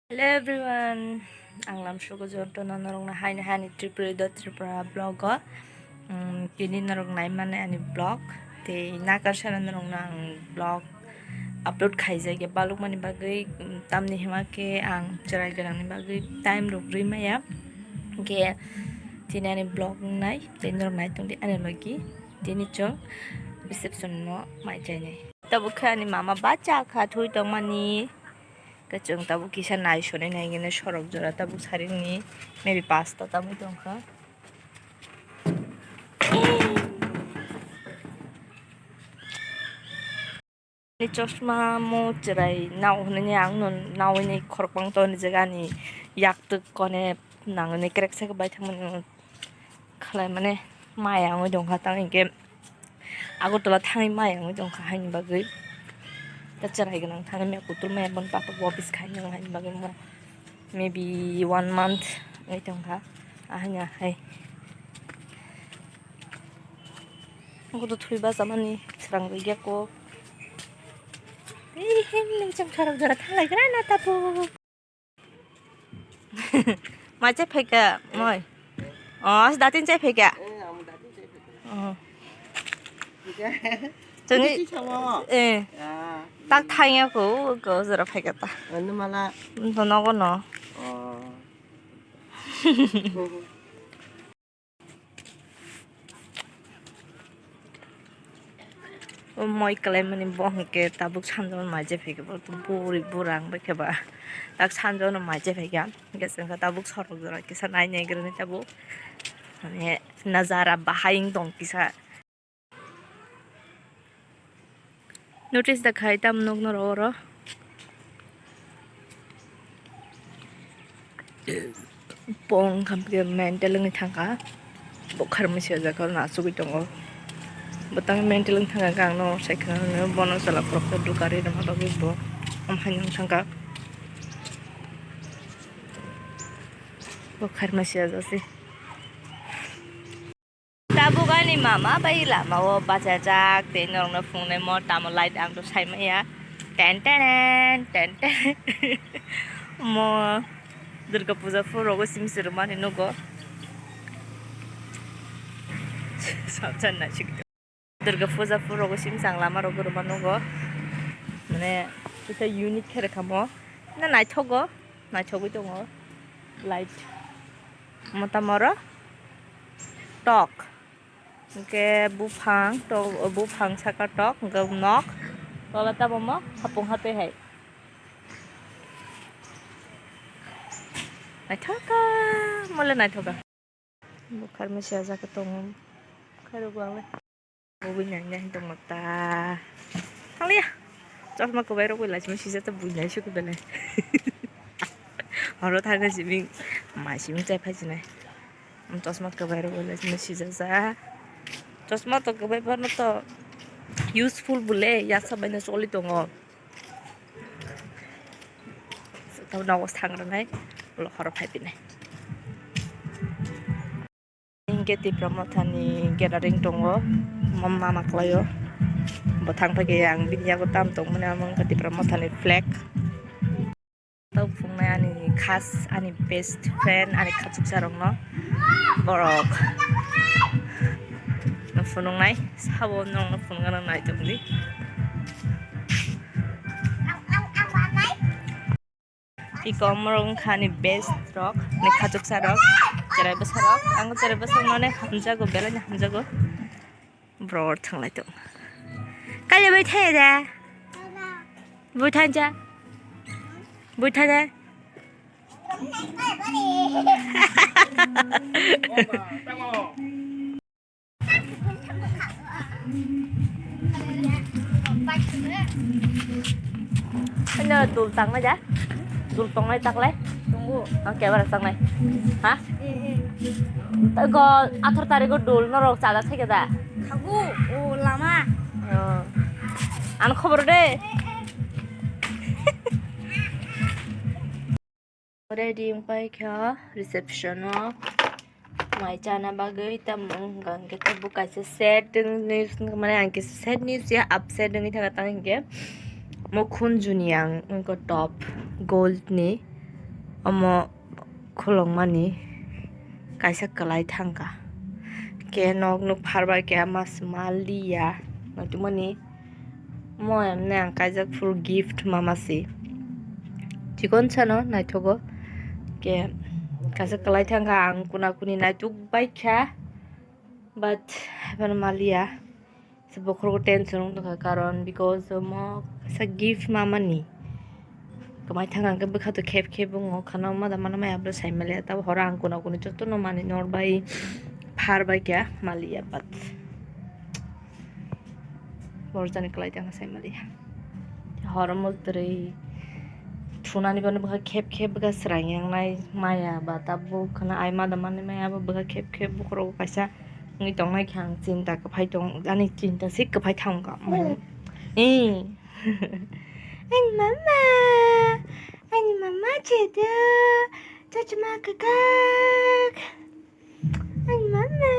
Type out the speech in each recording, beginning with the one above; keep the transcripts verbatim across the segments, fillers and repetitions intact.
Hello everyone, ang Lamsugo joto no norokno haini hani Tripura do Tripura vlog o. Um, tini norok nai mani ani vlog, tei nakar sana norokno ang vlog upload khaijak ya baluk mani bagwi, um, tamni hima khe ang chwrai gwnangni bagwi time rok rwi maya. Hingkhe tini ani vlog nai tei norok nai tongdi ani logi. Tini chwng reception no mai chainai. Tabuk khe ani mama bacha kha thui tongmani. Khe chwng tabuk kisa nai sonai nai gini sorok jora tabuk saringni maybe pasta tamui tongkha. Ni chosma mo chwrai nao hwnwi ang no nawi ni khorokbang to ni jaga ni yak twk kone nangni krek sak bai thangmani. Khlai mane maya wngwi tongkha tang hinkhe Agartala thangwi maya wngwi tongkha haini bagwi ta chwrai gwnang thangwi maya kutul maya bon papa bo office khai nang haini bagwi mo maybe one month wngwi tongkha ahai ahai. Goto thwi bachamani swrang rwya kok. Tei himni chwng khorok jora thanglai gra na tapu. Mai chai phaikha moi. Oh, as datin chai phaikha. Oh. Chwngwi eh. Tak thangya ko ko jora phaikha ta. Anu mala. To nogo no. Oh. O moi kwlaimani bo hwnkhe tabuk sanjano mai je phaikhe bo buri bura wng baikhe ba tak sanjano mai je phaikha hwnkhe chwngkha tabuk sorok jora kisa nai naigrani tabuk mane najara bahai wng tong kisa. Notice da khai tam nok norok oro. Pong khampike mental wngwi thangkha. Bo kharmai se jaga na asugwi tongo. Bo tang mental wngwi thangkha ang no sai khna bono sala khoroksa dukari rwma bagwi bo amhaino wng thangkha. Bo kharmai se jaga se. Tabuk ani mama bai lama o bachajak tei norokno phungnai mo tamo light ang to sai maya. Ten ten ten ten. Mo Durga Puja phuru rogo sim si rwmani nugo. Sabjan na sik. Durga Puja phuru rogo sim sang lama rogo rwma nugo. Mane kisa unique khe rwkha mo. Na naithogo, naithogwi tongo. Light. Mota moro tok. Hwnkhe buphang, to-, buphang saka tok, hwnkhe nok. Tola tamo mo hapung hatwi hai. Naithoka, mole naithoka. Bukhar masi ajak tongo. Khairok wale. Bui nai nai tongma ta. Thanglia. Chosma kwbai rok bai lachima sijak ta bui nai suku belai. Horo thangna simi mai simi chai phai sinai. Chosma kwbai rok bai lachima sijak ja. Chosma to kwbai bono to useful bole yasa bai no choli tongo. Tamo nogo thang rwnai ulo horo phai pinai. Hingke Tipra Mothani gathering tongo, mama maklaio. Bo thang phai khe ang bini yago tam tongmani, amo wngkha Tipra Mothani flag. Tau phungnai ani khas, ani best friend, ani khachuksa rokno borok no phunuknai, sabo norokno phunukna nai tongdi. Iko omorok wngkha ani best rok, ani khachuksa rok, cherai bwsa rok. Ang cherai bwsa rok mane hamjago, belai no hamjago. Borok thanglai tong. Kaiya bai thaya da? Bui thanja. Bui thanja. Ano dul tangnai da? Dul tongnai taklai? Tongo. Oh, kebara tangnai? Ha? Eh, eh. Go athar tarikh o dul norok chada thai da? Khago, o lama. Oh. Ano khobor de. Ready wngpai kha reception o mai chana bagwi, tamo wngkha hwnkhe tabuk kaisa sad news wngkha, mane ang kisa sad news ya, upset wngwi thangkha, tamo hinkhe Mukhun Juniang wngkha top gold ni, Omo khulokmani kaisa kwlai thangkha. Khe nok nuk pharbai khe ama swma liya. Naitukmani mo emne ang kaijak phuru gift mama si. Chikon sano naithogo. Khe kaisa kwlai thangkha, ang kuna kuni naituk baikha. But haibano maliya. Se bokhorok tension wng tongkha, karon because omo kaisa gift mamani. Kwmai thang ang khe bwkha to khep khep wngo, khana ma da mana maya bwle sai maliya, tabo horo ang kuna kuni jotono manwi nor bai phar bai kya maliya, but borjani kwlai tang sai maliya. Horo mo twrwi thunani bano bwkha khep khep bwkha srang yang nai maya, ba tabuk khana ai ma da manwi maya bo bwkha khep khep bokhorok kaisa wngwi tongnai khe ang chinta kwphai tong, ani chinta se kwphai thang kha. Ani mama, ani mama chedo, chachma kakak, ani mama.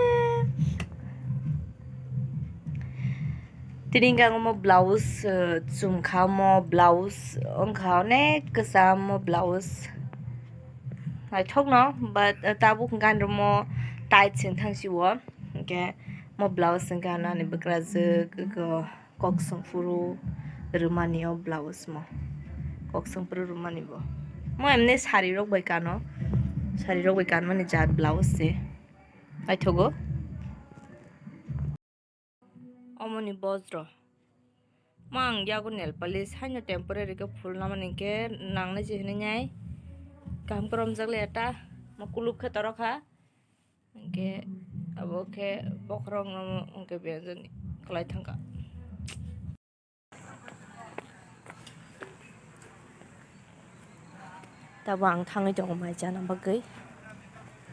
Tini hwnkhe ang omo blouse, eh, chum kha, omo blouse wngkha onek kwcham, omo blouse naithokno, but, eh, tabuk hwnkhe ani omo tight se wngthang sio, hwnkhe omo blouse hwnkhe ano ani bwkrajwk kok swng phuru rwmani o blouse mo, kok swng phuru rwmani bo. Mo emni sari rok bai kano, sari rok bai kanmani jat blouse se naithogo. Omoni bojro. Mo ang yago nail polish haino temporary khe phulna mani khe nangnai se hinwi nai. Kaham kwrwmjak le ta. Mo kuluk khe toro kha. Hwnkhe abo khe bokhorokno hwnkhe beyajani kwlai thangkha. Tabuk ang thangwi tongo mai chana bagwi.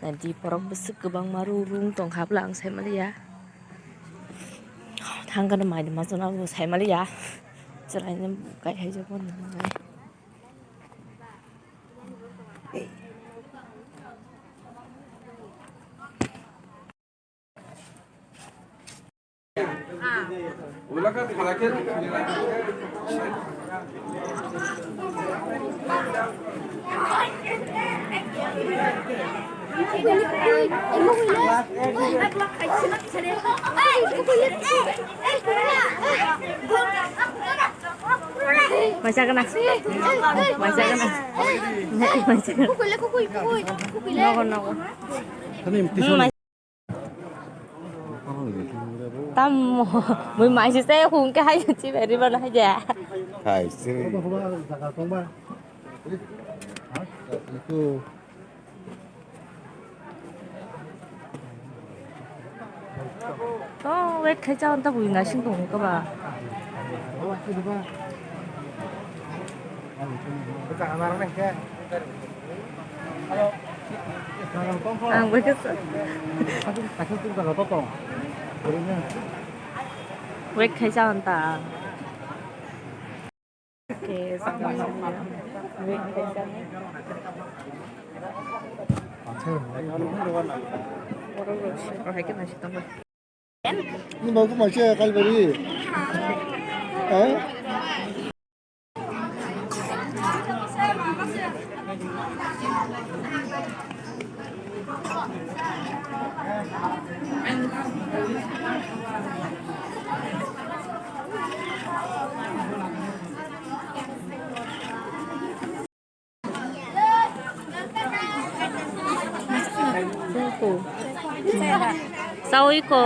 Nadi borok bwswk kwbangma rung rung tongkha bwla ang saimaliya. Thangkhe mai de ma chana bo saimaliya. Chwraino kai hai jabo nang nai. Mai chagana. Mai chagana. Mai chagana. Nogo, nogo. Tamo, mui maisi se hung ke hai chi beri bana hai ja. Hai, sini. To wait khai cha ta bui ngasing tong ka ba. Ang bai khe sa. Wait khai cha ta. Wait khai cha. Borok rok si, oh, hai khe nai si tong bai. Ni ba kuma se kalbari. Eh? Sawi ko.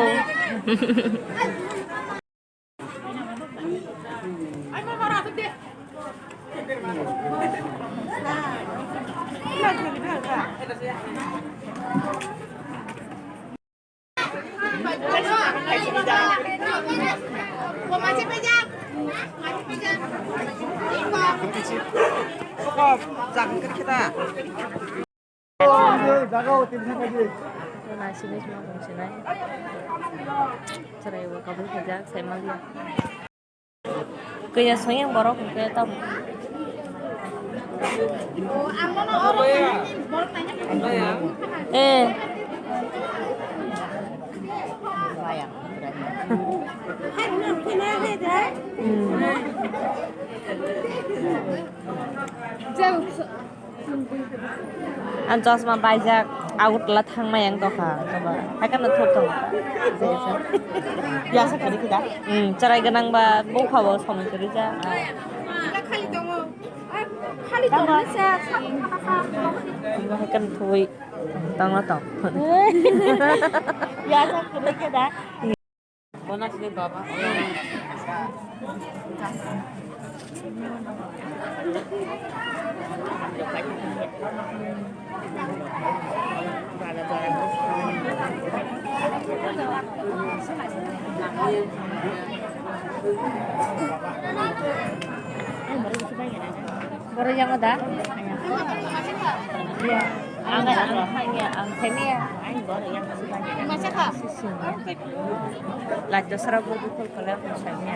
Nai sini sima bung sinai. Chwrai bo kabui khaijak, sai maliya. Kaya soyang borok hwnkhe tamo. Eh. Hmm. Ang chosma baijak, Agartala thangmai ang tokha, tokha. Hai kheno thok thok. Yasa kari kida? Hmm, chwrai gwnang ba bukha bo somoi kwrwi ja. Khali tongo. Khali tongo sa. Hai kheno thwi. Tangla tong. Yasa kari kida? Borok yango da? Ang, ang, ang, ang, ang, Lato sara bo dukol kole ako sanya.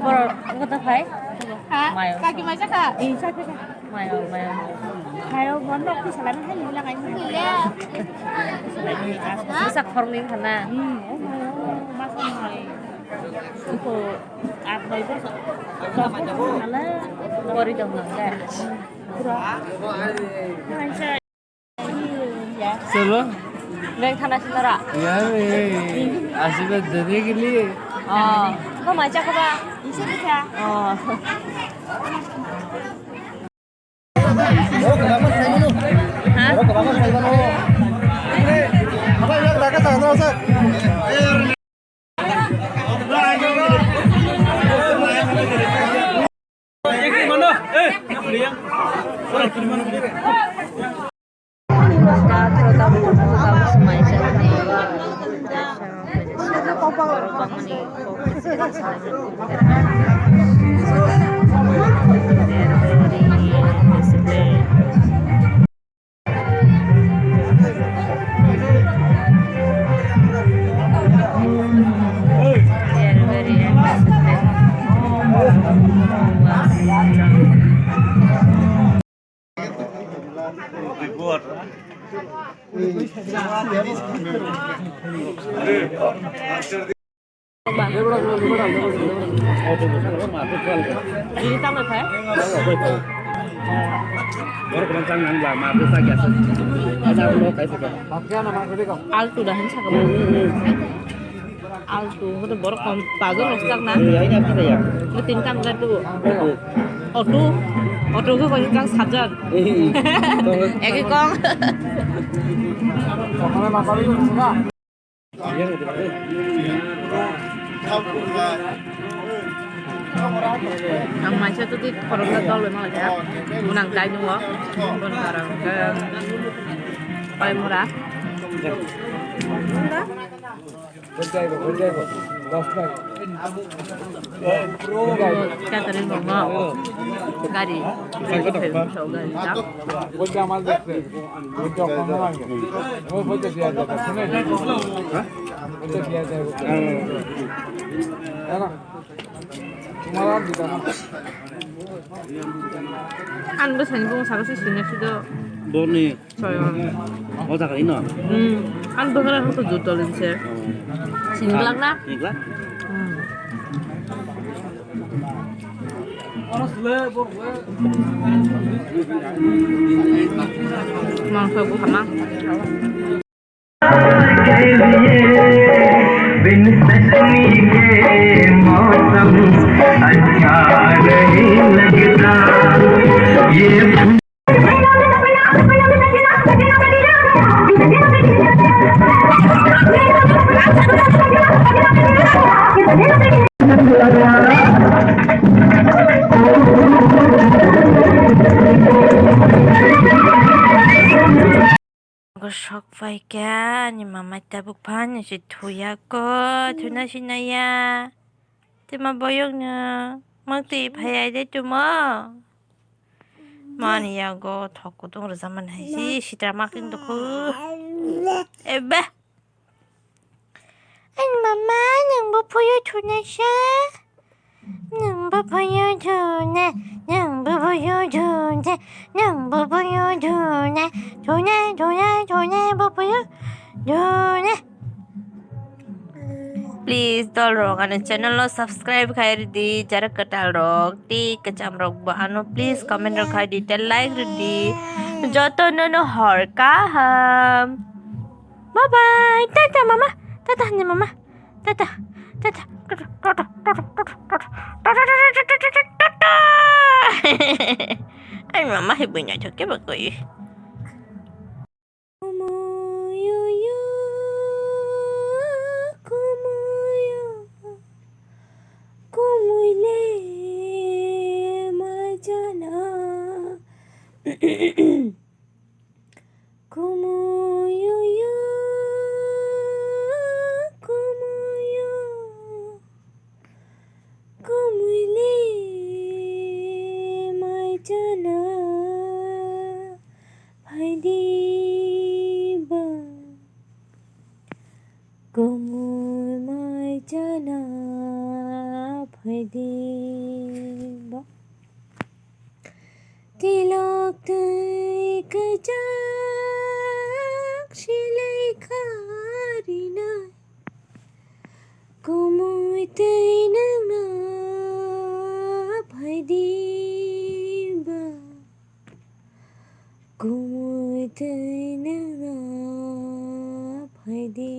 Boro, ang kota phai? Ha? Mayo. Kaki maisa ka? Mayo, mayo. Mayo, bono ku salam hai nila kai. Iya. Bisa forming kana? Hmm, oh mayo, masa mai. Iko at mai ko. Pori dong nang ka? Pura. Maisa. Solo? Neng thana sinara? Yaar, eh, asirbaad dene ke liye. Oh, ko macha ko ba? Ise bisa. Oh. Ha? Alto da hin sakamo. Alto, hwnkhe borok kom pajon rok chak na? Ni tin tam jar tu. Auto, auto khe koi chang sajan. Eki kong. Ang maisa tu di khoroksa dol bai ma lai kha. Munang dai nungo. Bon barang ke pai mura. Catering room o gari, gari, gari. Ang bwsani bumung saka se sini sudo. Boni. Soyo. O jaga ino. Hmm. Ang bwkra hwnkhe jut dol inse. Sini glak na? Sini glak. Hmm. Mangsa bukhama. बिन सजनी के मौसम अच्छा नहीं लगता। ये Sok pai khe ani mama tabuk phano se thuya ko, thuna sinaya. Tuma boyok no mak twi phai ai de tumo. Mani yago thok kutung rwjak mani hai si sitra making dukhu. Ebe. Ani mama, nwng bo phoyo thunai sa. Nwng bo phoyo thunai, nwng bo phoyo thunai, nwng bo phoyo thunai, thunai, thunai, thunai, bo phoyo thunai. Please, dol rok, ani channel no subscribe khai ridi, jara kwtal rok, tei kwcham rok bo ano please comment rok khai di, tei like ridi. Joto no no hor kaham. Bye bye. Tata mama. Tata ni mama. Tata. Tata. Ai mama hai buina thok ke ba koi. Kumuyo yo, kumuyo, kumuile mai jana. Kumuyo yo, kumuyo, kumuile mai jana phaidi ba. Kumui mai jana phaidi ba. Tilok twi kwchak silai kharinai. Kumui twi nwngna phaidi ba. Kumui twi nwngna phaidi.